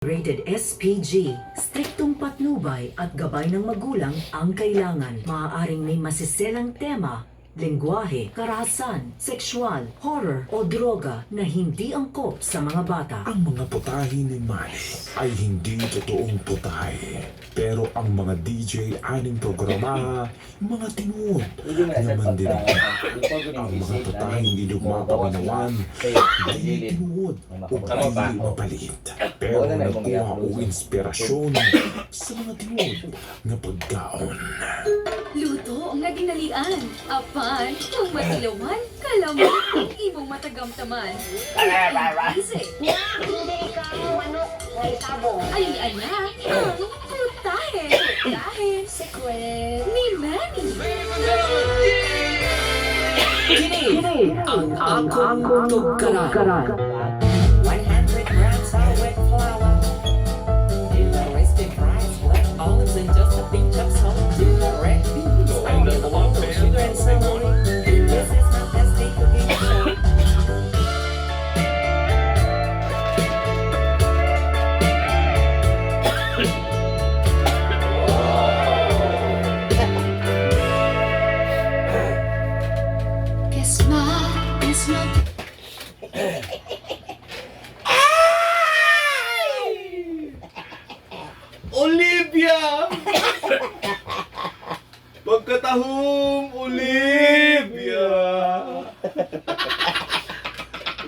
Rated SPG. Striktong patnubay at gabay ng magulang ang kailangan. Maaaring may masiselang tema, lengguwahe, karahasan, sexual, horror o droga na hindi angkop sa mga bata. Ang mga putahe ni Manny ay hindi totoong putahe. Pero ang mga DJ aning programa, mga tinuod Hindi mo na na sa mandirigma. pagka Ang mga putaheng idugma paminawan, dili tinuod o Tama ba? dili mapalit. Pero Wala na imong nagkuha i-upload. og inspirasyon sa mga tinuod nga pagkaon. Luto nga ginalian. Apan, kung matilawan, kalamot ang imong matagamtaman. Easy. Hindi ikaw manok na isabong. Ay, ana, ang putahe. Putahe. Secret ni Manny. Kini ang akong tugkaran. 100 grams of wet flour. Do the roasted rice, black olives, and just a pinch of salt. Do the red beans, onion, oil, sugar, and celery. This is my tasty cooking show. Olivia! Pagkatahong Olivia!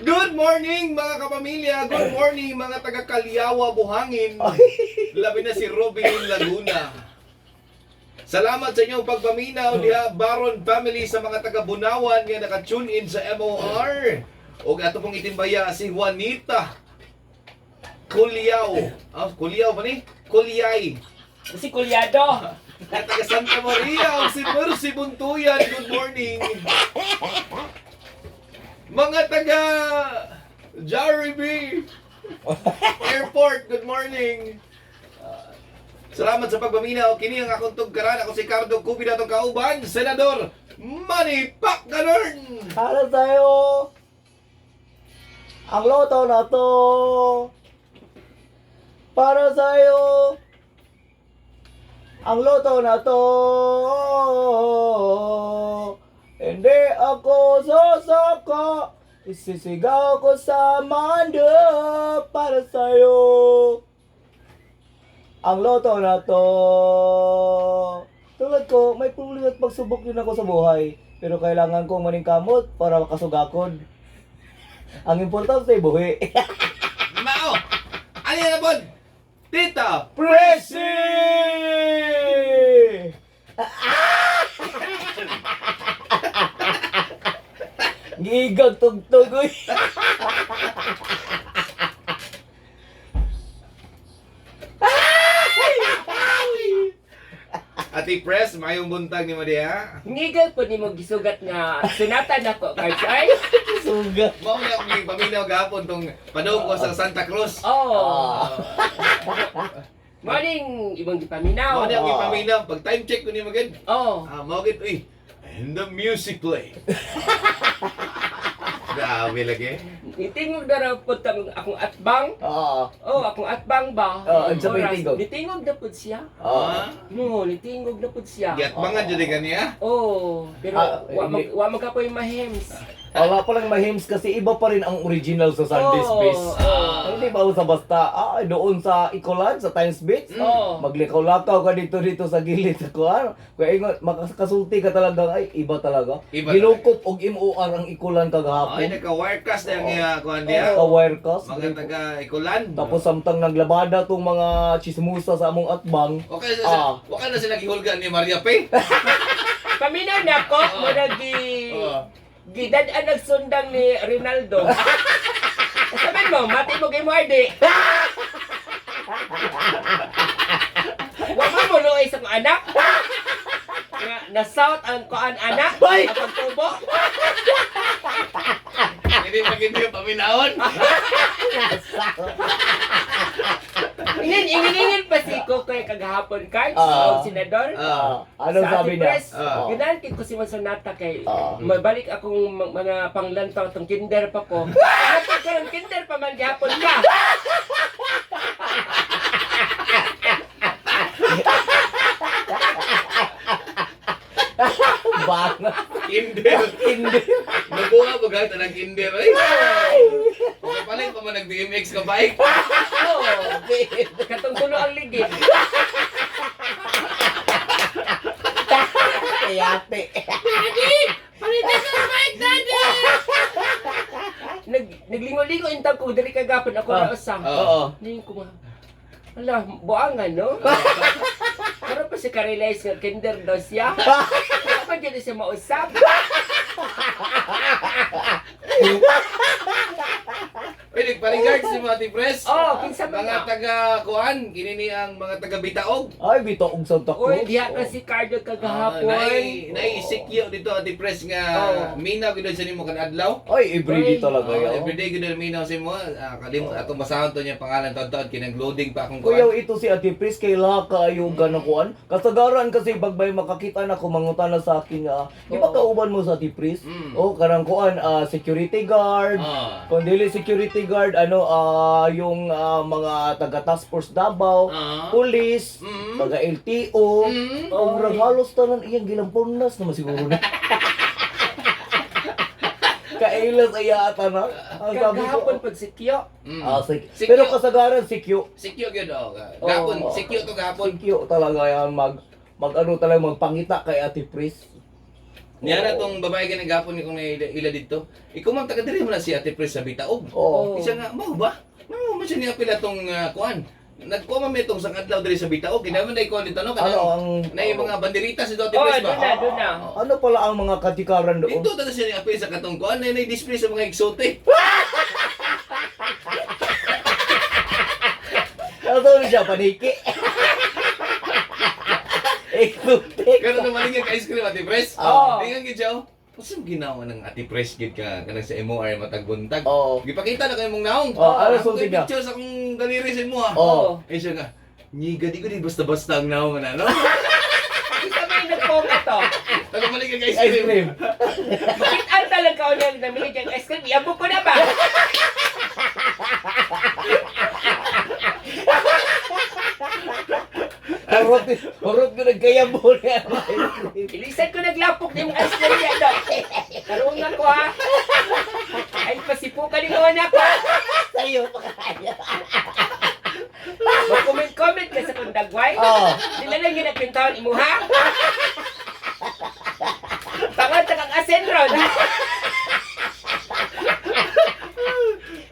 Good morning, mga kapamilya! Good morning, mga taga Kalyawa, Buhangin! Labi na si Robin Laguna. Salamat sa inyong pagpaminaw diha, Baron Family, sa mga taga Bunawan nga naka-tune in sa MOR. Og ato pong itimbaya si Juanita Kulyaw. Ah, Kulyaw ba ni? Kulyay. Si Kulyado. Nga taga Santa Maria, si Mercy Buntuyan, good morning. Mga taga Jaribee Airport, good morning. Salamat sa pagpaminaw. Kini ang akong tugkaran. Ako si Cardo Cubi na kauban, Senador Manny Pacganorn. Para sa'yo, ang loto na to. Para sa'yo, ang loto na to. Hindi ako sasaka, isisigaw ko sa mando para sa'yo. Ang loto na to. Tulad ko, may problema at pagsubok din ako sa buhay. Pero kailangan kong maningkamot para makasugakod. Ang importante, buhi. Mao! Ano yan na Tita! Presi! Gigag tugtog oy. Ate Press, mayong buntag ni Maria. Ngigal po ni mo gisugat nga sunatan ako kay ay. Sugat. Mao na akong paminaw gahapon tong panahon ko sa Santa Cruz. Oh. Morning, ibang gipaminaw. Mao na akong paminaw. Pag time check ko ni magid. Oh. Ah, mao gid uy. And the music play. Grabe lagi. Nitingog na raw po tang akong atbang. Oo. Oh, akong atbang ba? Oo, unsa may Oras. tingog? Nitingog na pud siya. Oo. Ah, No, nitingog na pud siya. giatbangan jud kaniya. Oh, pero Ah, wa mag hindi. wa magkapoy mahems. Wala pa lang mahims kasi iba pa rin ang original sa Sunday Oo, Space. oo. Hindi ba sa basta, doon sa Icolan, sa Times Beach, Oo. maglikaw-lakaw ka dito dito sa gilid sa kuan. Kaya ingon, makakasulti ka talaga, ay, iba talaga. Iba. Gilukop og MOR ang Icolan Ay, kagahapon. naka-wirecast na yung kuan diya. Ka-wirecast. Mga taga Ikulan. Tapos samtang naglabada tong mga chismusa sa among atbang. Okay na sila, okay na sila gihulga ni Maria P. Paminaw na ako, mo gi Oo. gidad-an nagsundang ni Rinaldo. Sabihin mo, mati mo kay Mardi. Wa man mo luoy sa kong anak. Nga na south ang kuan anak. Ay! Ang pagtubo. Hindi pa gid yung paminawon. Ingin ingin ingin pa si Kokoy kagahapon kay senador. Anong Sa sabi Ate niya? Pres, ganahan kay ko si Mansonata kay mabalik akong mga panglantaw tong kinder pa ko. Ako karon kinder pa man gihapon ka. Banga. Kinder. Hindi. Nabuha ba gahit ang kinder ay? Okay, palit pa man nag-BMX ka bike. Oo. Katong tulo ang ligid. Kayate. Naglingo-lingo in ko diri kagapon ako Ah. na usa. Oo. Hindi ko ma. Ala, buangan no? Pero pa siya ka-realize nga kinder daw siya. Wala pa dyan siya mausap. Uy, nagpa-regards si mga Pres. Oh, kinsa man Mga na? taga kuan, kinini ang mga taga Bitaog. Ay, bitaog sa Santa Cruz. Uy, diha ka si Cardo kagahapon. Naay naay sikyo dito Ate Pres nga Oh. minaw gid sa nimo kan adlaw. Ay, everyday Uy. talaga Oh, yan. everyday gid minaw sa imo. Ah, kalimot atong basahon to niya pangalan taon-taon kinag-loading pa akong Kuya, kuan. ito si Ate Pris, kay Laka yung ganang kuan. Kasagaran kasi pag may makakita na kumangutan na sa akin nga, di ba Oo. kauban mo sa Ate Pris? Mm. O, kanang kuan, security guard. Ah. Kung dili security guard, ano, yung mga taga Task Force Davao, police, taga LTO, ang Oy. halos tanan iyang gilamponas naman siguro na. Kailas ay ata na. Ang sabi ko, Kagahapon pag si Kyo. Sikyo. pero kasagaran si Q. Sikyo gyud oh. Gapon, Oo. sikyo to gapon. Si Q talaga yan mag mag ano talaga magpangita kay Ate Pris. Niya na tong babae ganang gapon ni kung ila, ila dito. Ikaw man taga diri mo na si Ate Pres sa Bitaog. Oo. Isa nga, mao ba? Mao man siya niya pila tong kuan. Nagkuha man mi itong sang adlaw diri sa Bitaog. Kinaman na ikaw dito no Ano kanang ang na yung mga banderitas dito Ate Oh, Pres ba? doon na, doon na. Ano pala ang mga katikaran doon? Dito talaga siya niapil sa katong kuan na display sa mga exotic. Ano na siya paniki? Exotic. Pero naman yung ice cream Ate Pres. Oo. Tingnan gid siya. Oh. Unsa man ginawa ng Ate Pres gid ka kanang sa MOR matagbuntat. Oo. Gipakita na kayo mong naong. Oo, ano Ako sulti yung niya? picture sa akong galeri sa imo ah. Oo. Eh siya nga, Nyiga, di ko di basta-basta ang naong na, no? Isa may nagpong ito. Taga balik ang ice Ice cream. cream. Bakit ang talaga ka na namili kang ice cream? Iabok ko na ba? Harot, harot ko nagkayabo niya. Ilisan ko naglapok ni mong ice cream niya daw. Karoon nga ko ha. Ay, pasipukan ni mo na ko. Sa'yo pa kaya. Mag-comment-comment ka sa kundagway. Oo. Nila lang yung nagpintahan imo ha. Pangat kang asin ron.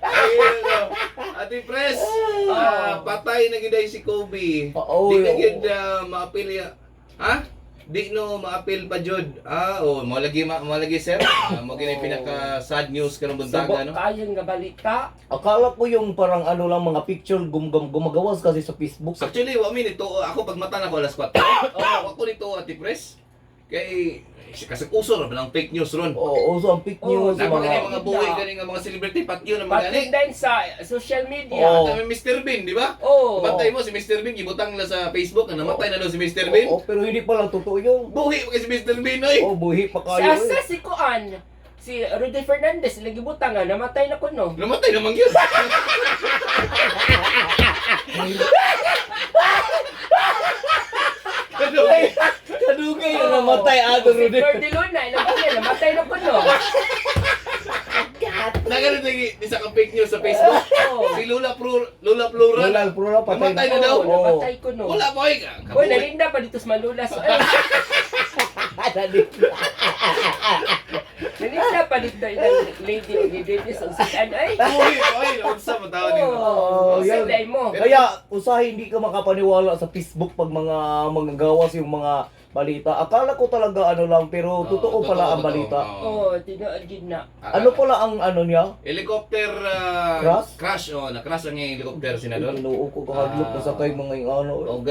Ayun, oh. Ate Pres, patay na gid ay si Kobe. Oo, Di na oo. gid maapil ya. Ha? Di no maapil pa jud. Ah, oh, mo lagi mo lagi sir. Mo gini pinaka sad news karong buntaga Subok no. kayo nga balita. Akala ko yung parang ano lang mga picture gumagawas kasi sa Facebook. Actually, wa mi nito ako pag mata na ko alas 4. Wa ko nito Ate Pres. Kay kasag uso ra ba ng fake news ron. Oo, uso ang fake Oo, news. Napa mga, gani mga buhay gani nga mga celebrity patyo na mga gani. Patindan sa social media. Oo. Kami Mr. Bean, di ba? Oo. Bantay mo si Mr. Bean, gibutang na sa Facebook, na namatay na daw si Mr. Bean. Oo, pero hindi pala totoo yung. Buhi pa kay si Mr. Bean, oy. Oh, buhi pa Si kayo. asa eh. si Kuan, si Rudy Fernandez, lagi butang nga, namatay na ko no. Namatay naman yun. Ay, kadugay na namatay ato Si Rudy. Flor de Luna, ilang kanya, namatay na ko no. Nagalit lagi isa ka fake news sa Facebook. Oo. Si Lola Plura. Lola Plura patay Namatay na daw. Oo, namatay ko no. Wala boy. Uy, nalinda pa dito sa Malulas. Ay, Dali. nalinda pa dito ilang lady lady lady sa usikan. Ay, Buhi boy, unsa man tawon nimo? Oo, oh, yan. yan. mo. Kaya usahay hindi ka makapaniwala sa Facebook pag mga gawas yung mga balita. Akala ko talaga ano lang pero Oo, totoo pala ang totoo. balita. Oo. Oo, tinuod gid na. Ano pala ang ano niya? Helicopter Crash? Crash oh, na-crash ang helicopter senador. Tinuo ko kahadlok na sa kay mga yung ano. Og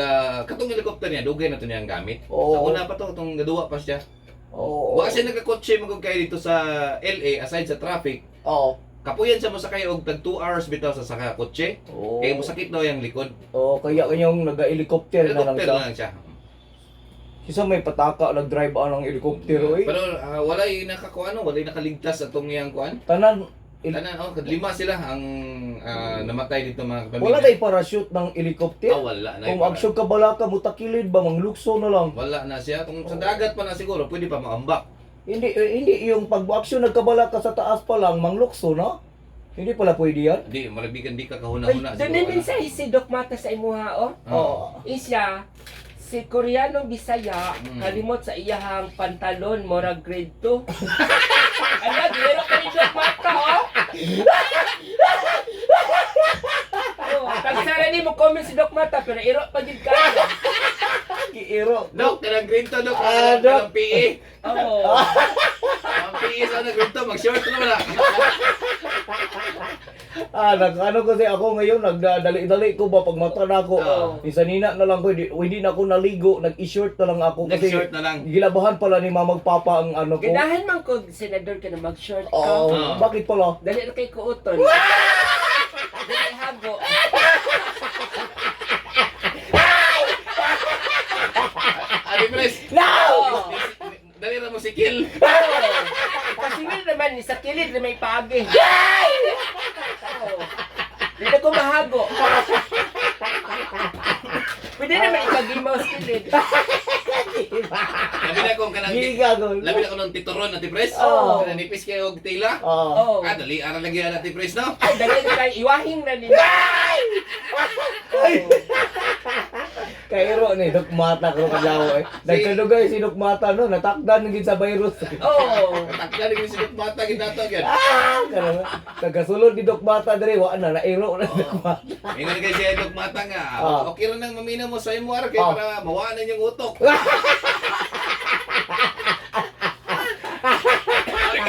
katong helicopter niya dugay na to niyang gamit. Oo. Sa una pa to tong gaduwa pa siya. Oo. Wa siya nagakotse magug kay dito sa LA aside sa traffic. Oo. Kapuyan siya mosakay og tag 2 hours bitaw sa saka kotse. Oo. Kay mosakit daw yang likod. Oo, kaya kanyang naga-helicopter na lang Helicopter siya. na lang siya. Isa may pataka nag-drive ang helicopter oy. Pero walay nakakuan no, walay nakaligtas atong iyang kuan. Tanan Tanan oh, lima sila ang namatay dito, mga kapamilya. Wala kay parachute ng helicopter. Ah, wala na. Kung aksyon ka bala ka, mutakilid ba, manglukso na lang. Wala na siya. Kung sa dagat pa na siguro, pwede pa maambak. Hindi eh, hindi yung pag aksyon nagkabala ka sa taas pa lang, manglukso na. Hindi pala pwede yan. Hindi, malabigan di ka Uy, kahuna-huna. doon din mensahe si Doc Mata sa imuha, oh. Oo. Isya, si Koreano Bisaya, kalimot sa iyahang pantalon, murag grade 2. Ala, gero ka ni Doc Mata, oh. Oh, tagsara ni mo comment si Doc Mata, pero iro pa gid ka. Giiro. Dok, kanang green to, Dok. Ah, Dok. Kanang PE. Oo. Ang PE sa na green to, mag-short na wala. Ah, nag, ano kasi ako ngayon, nagdali-dali ko ba pag mata na ako. Oo. Minsan nina na lang ko, hindi na ako naligo, nag-short na lang ako kasi Nag-short na lang. Gilabahan pala ni mama papa ang ano ko. Ganahan man ko, senador ka na mag-short ka. Oo, Oo. bakit pala? Dali na kay kuoton. Dali hago. Adi, Pres. No! Dali na mo si Kill. Kasi wala naman, sa kilid na may pagi. Oo. Hindi na ko mahago. Pwede naman ikagimaw sa kilid. Labi na kung kanang Gigago. Labi na ko ng tituron, Ate Pres. Oo. Kanang nipis kayo og tila. Oo. Oo. Ah, dali ara lagi ana, Ate Pres, no? Ay, dali na kayo. Iwahing na nila. Kairo ni Dukmata ko kadlaw eh. Nagkalugay si Dukmata no, natakdan gid sa virus. Oo. Katakda ni si Mata ginato gyud. Ah, kanang nagasulod ni Dukmata diri wa na nairo na Dukmata. Ingon kay siya Dok Mata nga. Ah. Okay ra nang mamina mo sa imo ara kay para mawaan yung utok.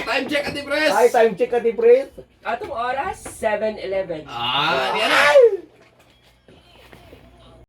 Time check, Ate Pres. Ay, time check, Ate Pres. Atong oras, 7:11. Ah, di ana.